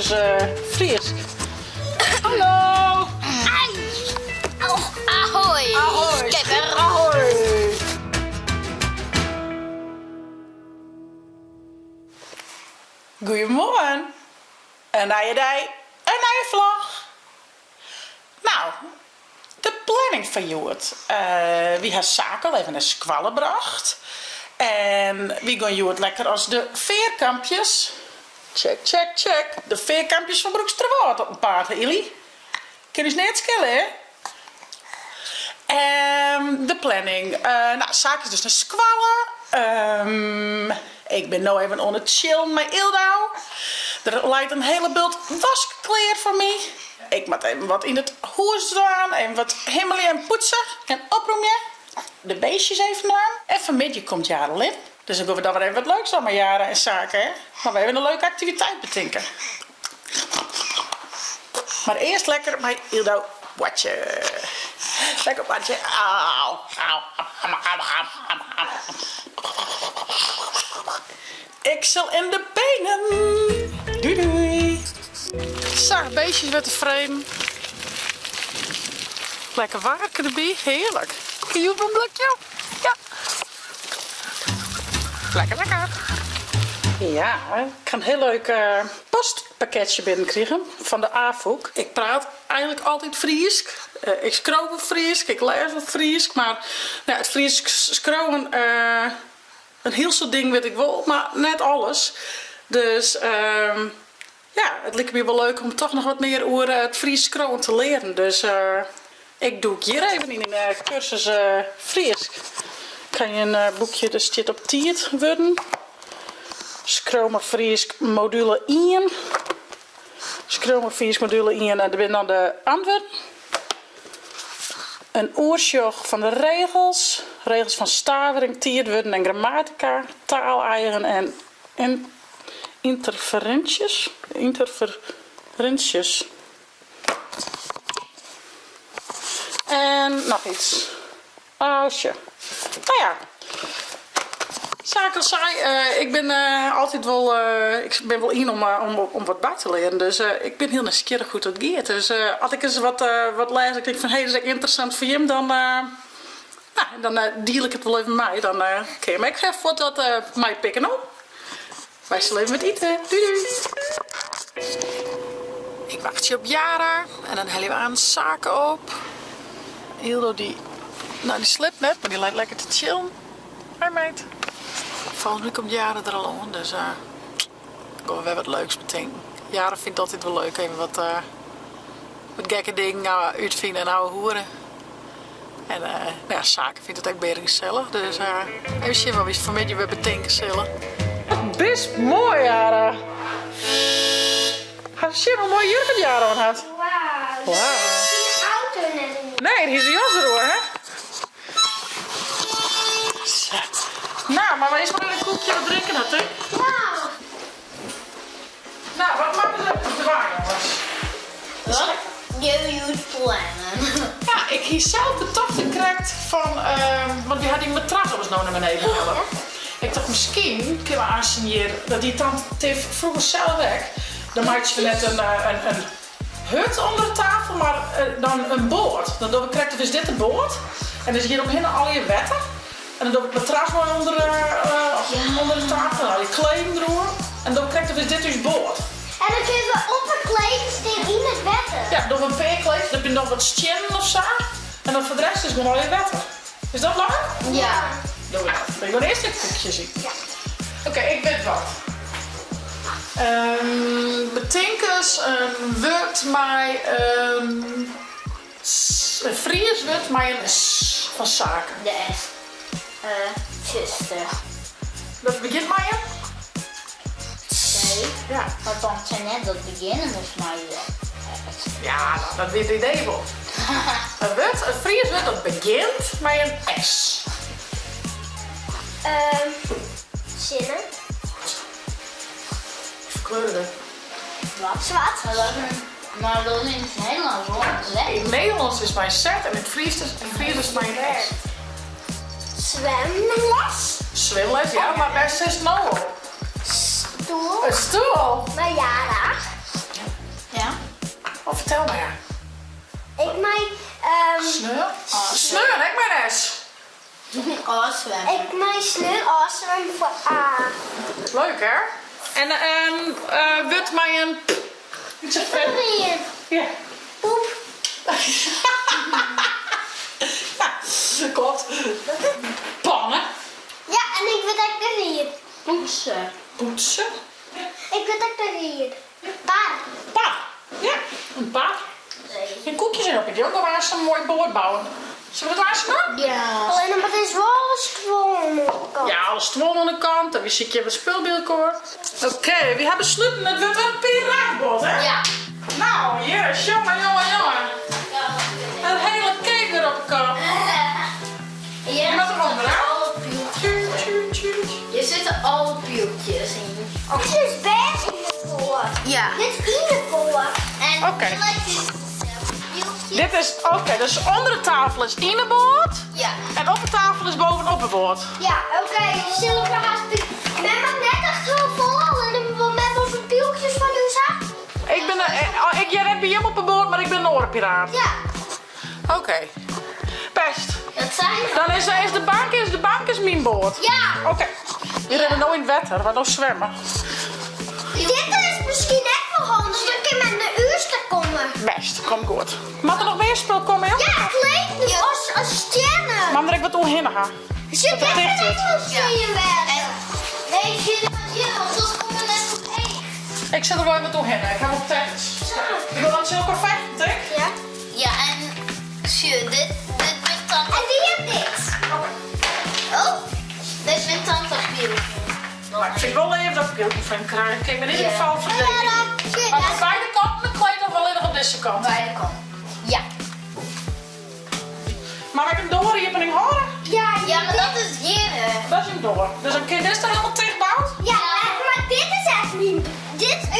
kursus Frysk. Hallo! Ahoy! Ahoy! Skipper! Ahoy! Goeiemoarn! In nije dei, in nije vlog! Nou, de planning foar hjoed. Wy ha Sake al even nei skoalle brocht. En wy gean hjoed lekker as de fearkampjes, check, check, check, de fearkampjes fan Broeksterwâld op 'en paad, hè Ylly? Kin ús neat skille, hè? En de planning. Nou, Sake is dus nei skoalle. Ik bin no even oan it chillen mei Yldau. Der leit in hiele bult wask klear foar my. Ik moat even wat yn it hûs dwaan, even wat himmelje en poetse en opromje. De beestjes even dwaan. En fanmiddei komt Jara Lin. Dus dan gean we dan wer even wat leuks dwaan mei Jara en Sake, hè. Moatte we even in leuke aktiviteit betinke. Mar earst lekker mei Yldau boartsje. Lekker boartsje. Au, au, am, am, am, am, am. Ik sil yn de benen. Doei doei. Sa, beestjes wer tefreden. Lekker waarke derby, hearlik. Kin je op in blokje? Ja. Lekker, lekker. Ja, ik ha in hiel leuk postpakketsje binnenkrigen fan de Afûk. Ik praat eigenlik altyd Frysk. Ik skriuw wol Frysk, ik lês wol Frysk, mar it Frysk skriuwen, in hiel soad dingen wit ik wol, mar net alles. Dus ja, it like my wol leuk om toch noch wat mear oer it Frysk skriuwen te learen. Dus ik dûk hjir even yn in kursus Frysk. Ik ha hjir in boekje, dêr stiet op tiidwurden. Skriuw mar Frysk module ien. Skriuw mar Frysk module ien en dêr binne dan de antwurden. In oersjoch fan de regels, regels fan stavering, tiidwurden en grammatika, taaleigen en ynterferinsjes. Ynterferinsjes. En noch iets. Oh, sjoch. No ja, sa ik al sei, ik bin altyd wol, ik bin wol yn om wat by te learen. Dus ik bin hiel nijsgjirrich hoe't dat giet. Dus as ik ris wat lês en ik tink fan hé, dat is ek ynteressant foar jim, dan, no, dan diel ik it wol even mei. Dan kinne jim ek fuort wat meipikke, no. Wy sille even wat ite. Doei doei! Ik wachtsje op Jara en dan helje we aan Sake op. Hildo dy, nou dy sliept net, mar dy leit lekker te chillen. Hi meid. Folgens my komt Jara der al oan, dus uh, gean we wer wat leuks betinken. Jara fynt it altyd wol leuk even wat, uh, wat gekke dingen útfine en ouwehoere. En uh, nou ja, Sake fynt it ek bearengesellich, dus uh, even sjen wat wy fanmiddei wer betinke sille. Wat bist moai, Jara! Ha sjen hoe moai jurk dat Jara oan hat. Wauw. Wauw. De auto net yn. Nee, hy is de jas deroer, hè? Sa. Nou, mar earst mar even in koekje wat drinken hat, hè? Ja. Nou, wat moatte we even dwaan, jonges? Wat gean we hjoed plannen? Ja, ik hie sels betocht ik krekt fan, want wy ha dy matras ommers no nei beneden helle. Ik tocht miskien kinne we aansten hjir, dat die tante Tiff froeger sels ek, dan meitsje we net in hut ûnder de tafel, mar dan in board. Dan dogge we krekt of is dit de board en is hjir omhinne allegear wetter. En dan doch ik it matras mei ûnder de tafel en al je kleden deroer. En dan krekt of is dit ús boat. En dan kinne we op 'e kleden stean yn it wetter. Ja, dogge we in pear kleden, dat binne noch wat stiennen of sa. En dan foar de rest is gewoan allegear wetter. Is dat leuk? Ja. Dogge we dat. We gean earst de koekjes iten. Ja. Oké, ik wit wat. Betink ris in wurd mei in. S, In Fries wurd mei in s fan Sake. De S. Suster. Dat begjint mei in? C. Ja. Want dan sei net dat begjinne moast mei de S. Ja, no, dat wie it idee wol. In wurd, in Fries wurd dat begjint mei in S. Sinne. Ferkleure der. Wat? Swart. Mar dat is yn it Nederlânsk wol in Z. Yn it Nederlânsk is mei in Z en yn it Frysk is it mei in S. Swimles. Swimles, ja, mar wêr sitst no op? Stoel. In stoel? Mei Jara. Fertel mar. Ik mei. Sneon? Sneon ek mei in S. Ôfswimme. Ik mei sneon ôfswimme foar A. Leuk hè? En wurd mei in p. Pier. Ja. Poep. Ja, klopt. Panne. Ja, en ik wurd ek de ried. Poetse. Poetse. Ik wurd ek de ried. Par. Par. Ja, in par. En koekjes en op. Ik wil nog wel eens een mooi board bouwen. Zullen we dat laatst doen? Ja. Alleen maar het is wel alles gewoon aan de kant. Ja, alles gewoon aan de kant. En we zitten wat spulbeeldkoor. Oké, we hebben besloten. Het wordt een piraatboot, hè? Ja. Nou, yes, jongen, jongen, jongen. Een hele cake weer op de kop. Hier Je mag eronder, hè? alle pieltjes. Tjoe, tjoe, tjoe. Hier zitten alle pieltjes in. Dit is best in de koor. Ja. Dit is in de koor. En Oké. hier lijkt het pieltje. Dit is, oké, dus onder de tafel is in de boord. Ja. En op de tafel is bovenop het boord. Ja, oké. Zullen we haast... Men mag net echt heel vol en dan met onze pieltjes van uw zak. Ik ben, oh, ik, jij bent bij hem op het boord, maar ik ben een orenpiraat. Ja. Oké. Best. Dat zijn Dan is, is de bank is, de bank is mijn boord. Ja. Oké. We rennen nou in het water, we nou zwemmen. Dit is misschien echt wel handig. Dan kan men de uurste komen. Best, kom goed. Mag er nog meer spul komen, joh? Ja, kleed nu als, als sterren. Mam, er ik wat omheen gaan. Zit Dat dit het dicht er zit. wel stenen werden? Nee, zit maar hier, want dat komt er net op één. Ik zet er wel even wat omheen. Ik ga op tennis. Ik wil dan zulke vechten, ik. Ja. Ja, en zie, dit, dit bent dan. En wie heeft dit? Oh, dit bent dan dat pieltje. Maar ik vind wel even dat ik een van hem krijg. Ik ben in ieder Ja. geval verdedigd. Maar aan beide kanten de kleed of alleen nog op deze kant? Beide kanten. Ja. Maar ik hem door, je hebt een horen. Ja, Ja, maar dat is hier. Dat is hem door. Dus een kind is er helemaal dichtbouwd. Ja, maar dit is echt niet. Dit is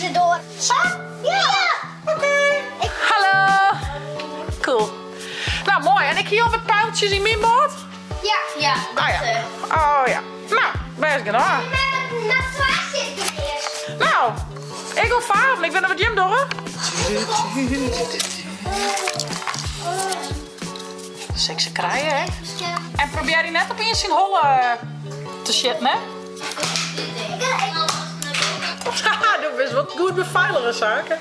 uw en door. Zo? Ja. Oké. Hallo. Cool. Nou, mooi. En ik hier al wat pijltjes in mijn boord. Ja. Ja, dat Ah ja. eh, Oh ja. Nou, best gedaan. Maar met waar zit het eerst? Nou, ik wil varen. Ik ben er wat Jim door. hoor. Sekse kraaien, hè? En probeer die net op in zijn holle te zitten, hè? Haha, dat is wat goed beveilige zaken.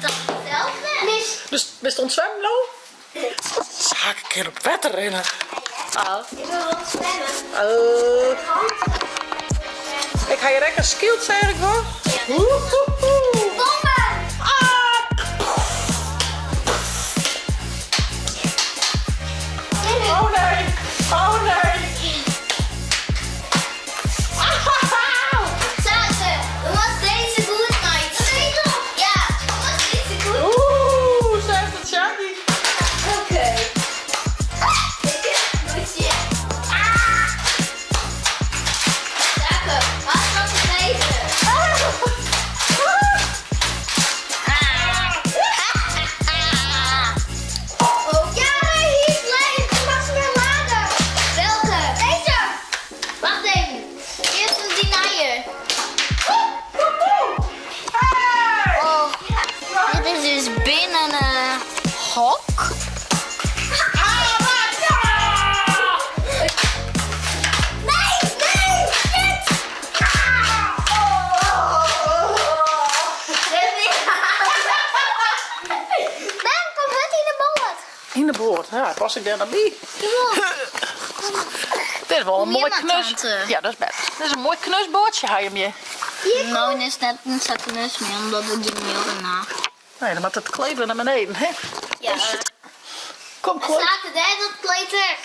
Dat hetzelfde. Mis. Dus bist het ontzwemmen nou? Zaken keer op wetter rennen. Ah. Ik wil wel zwemmen. Oh. Ik ga je lekker skilt, zeg ik hoor. Woehoehoe. Bommen! Ah. Oh nee. Oh nee. Ah. Zaten, hoe was deze good night? Ja, hoe was deze good? Oeh, ze heeft het Shaggy. Oké. Ik moet je. Ah! Zaken, wat was deze? Ah. Oh. Ja, maar hier blijft. Ik mag ze weer laden. Welke? Deze. Wacht even. Eerst een denier. Hey. Oh. Dit is dus binnen een hok. Ah, ja. Nee, nee, shit. Mem, kom het in de boot. In de boord, ja, pas ik daar naar bij. Dit is wel een Kom hier mooi maar, knus. tante. Ja, dat is best. Dit is een mooi knusboordje, hij hem je. Nou, is net een knus meer, omdat we die meer na. Nee, dan moet het kleven naar beneden, hè? Ja. Kom, gooi. Zaken, daar dat kleed er.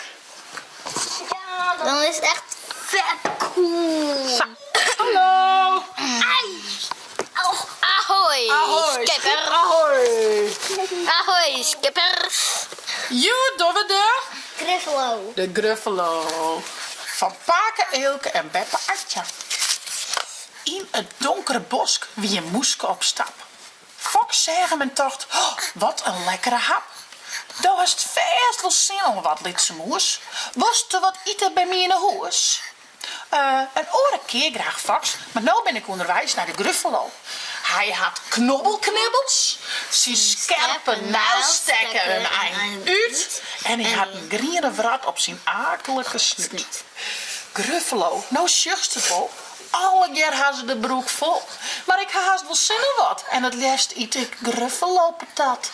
Dan is het echt vet cool. Zo. Hallo. Ai. Oh, ahoy. Ahoy. Skipper. Ahoy. Ahoy, skipper. You dove de. Griffelo. De Gruffalo. Van Pake Eelke en Beppe Atja. In het donkere bosk wie een moeske op stap. Fox zeggen men tocht, oh, wat een lekkere hap. Doe hast vast wel zin om wat, lidse moes. Was er wat eten bij mij in de hoes? Eh, een oren keer graag Fox, maar nu ben ik onderwijs naar de Gruffalo. Hy hat knobbelknibbels, syn skerpe neils stekke in ein út en hy hat in griene wrat op syn aaklike snút. Gruffalo, no sjochst it wol, allegear ha se de broek fol. Mar ik ha hast wol sin oan wat en it leafst yt ik gruffalo-patat.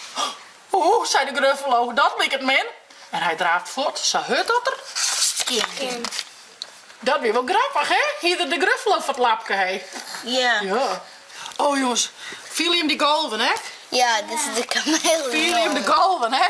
Oeh, sei de gruffalo, dat liket min. En hy draaft fuort, sa hurd dat er kin. Dat wie wol grappich, hè? Hie er de gruffalo foar it lapke, hé? Ja. Ja. Oh jonges, fiele jim dy golven, hè? Ja, dit is de kameel. Fiele jim de golven, hè?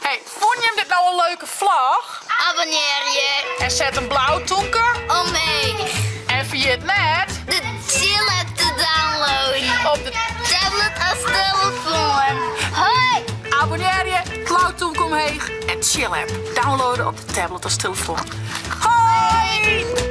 Hey, fûn jim dit no in leuke vlog? Abonnearje. En set in blau toemke. Omheech. En ferjit net. De Chill-app te downloaden. Op de tablet of telefoan. Hoi! Abonnearje, blau toemke omheech en Chill-app downloaden op de tablet of telefoan. Hoi!